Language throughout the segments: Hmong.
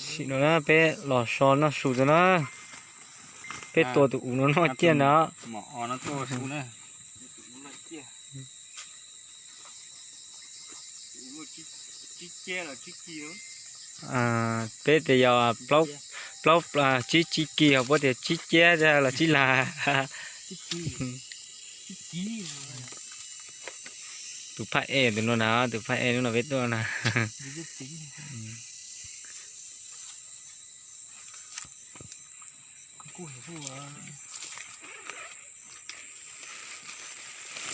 Sim no na peb los so noj su tau na. Peb tua tus us no noj ciaj na. Peb tias yog plaub, plaub, tsib, tsib kis, ho puab tias tsib ciab los tsib lag. Tus phaj ej tus no na, tus phaj ej hnub no peb tuaj na.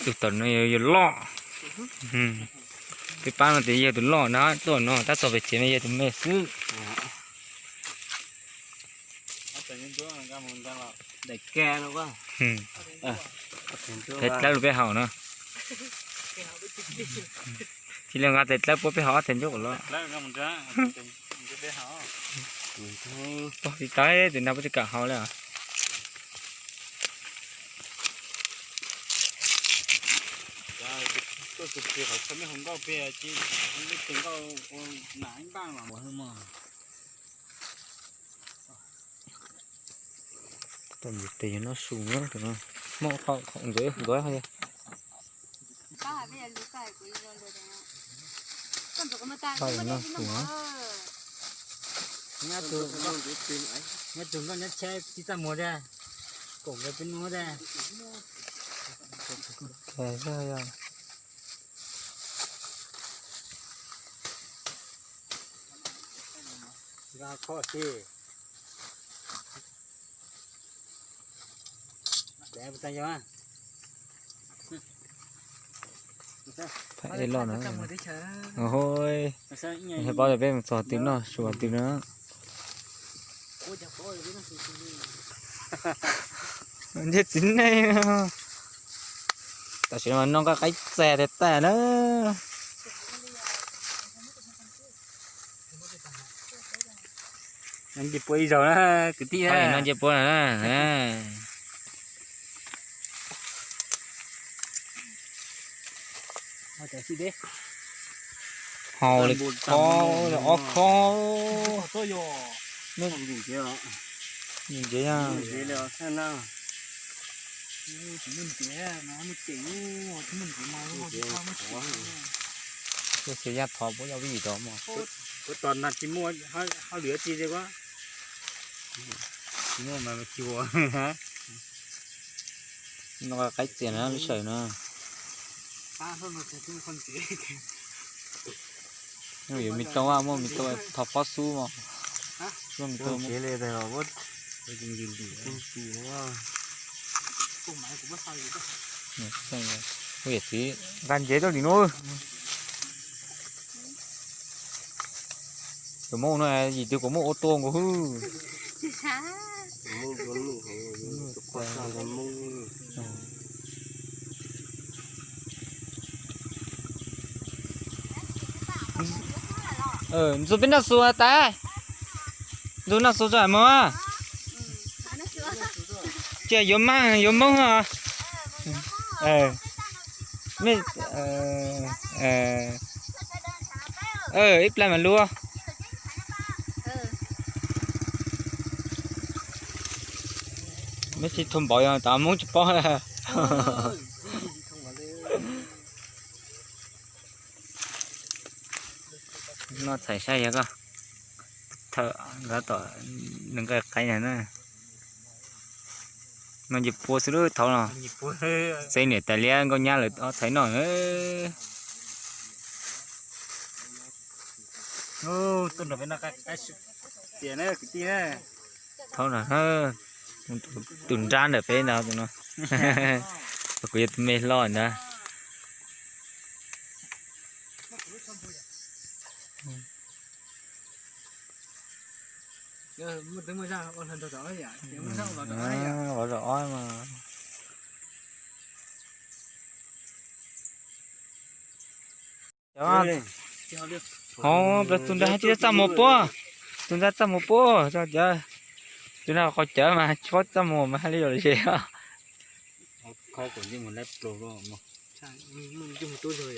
Tus tom no yog loj. Peb pab no tias yog tus loj na, tuaj no tab txog pem tsev no yog tus me xwb. Tes dlawb rau peb haus no. Tsis li nqa tes dlawb puab peb haus ob teg ncuab kom loj. Pog tsis tau tus nag puab tsis kam haus li. Tus ntawd tes yog noj su na, tus no muaj qhov nkawd nkawd. Noj su na. Nyob tus nkauj nyob tsheb tsis txaj muag tiag, koom nkawd peb nub tiag. Nqa kho si. Phaj ej loj na. Hos, paub tias peb mus txog twg noj su twg na. Ntshe txiv neej. Tam sim no noj nqaij qaib txaij tiag tiag na. Noj ncej puab ib zaug na kwv tij na. Noj ncej puab na. Haus li khob, ob khob. Nws nce, tej xyov yaj thov puab yog vim rau mog. Kuv tos nag tsis muaj hauj lwm tsi li kuv. Tsis muaj mas tsis ua. Noj qaib txias na lub sawm na. Yuav me too, muaj me too thov pob xub mog. Yam txiv nqa ntsev tuaj tim no. Cov Hmoob no yim twg kuv muab ua tua nkaus hwb. Ntxuag peb noj su tas. Ntxuag noj su tso mog. Cia yuav maj yuav Hmoob os. Ib plag mas luaj. Meb tsis thua npaum yog tas Hmoob tsis paub. Noj txhais saib yog koj thawm nkawd tom nws nqaij qaib na. Noj ncej puab xwb lub thaud no. Txeeb niam tais liab nkauj nyab lawv ob txhais noj. Thaum no tus nrab ntawm peb ntag tus no. Kuv yog tus me hlob ntag. Vauv zaum ob mas. Ho, tus nrad tsis txaj muag puab, tus nrad txaj muag puab, tus nrad qhov cawv mas tsis paub txaj muag mas hais li yog li.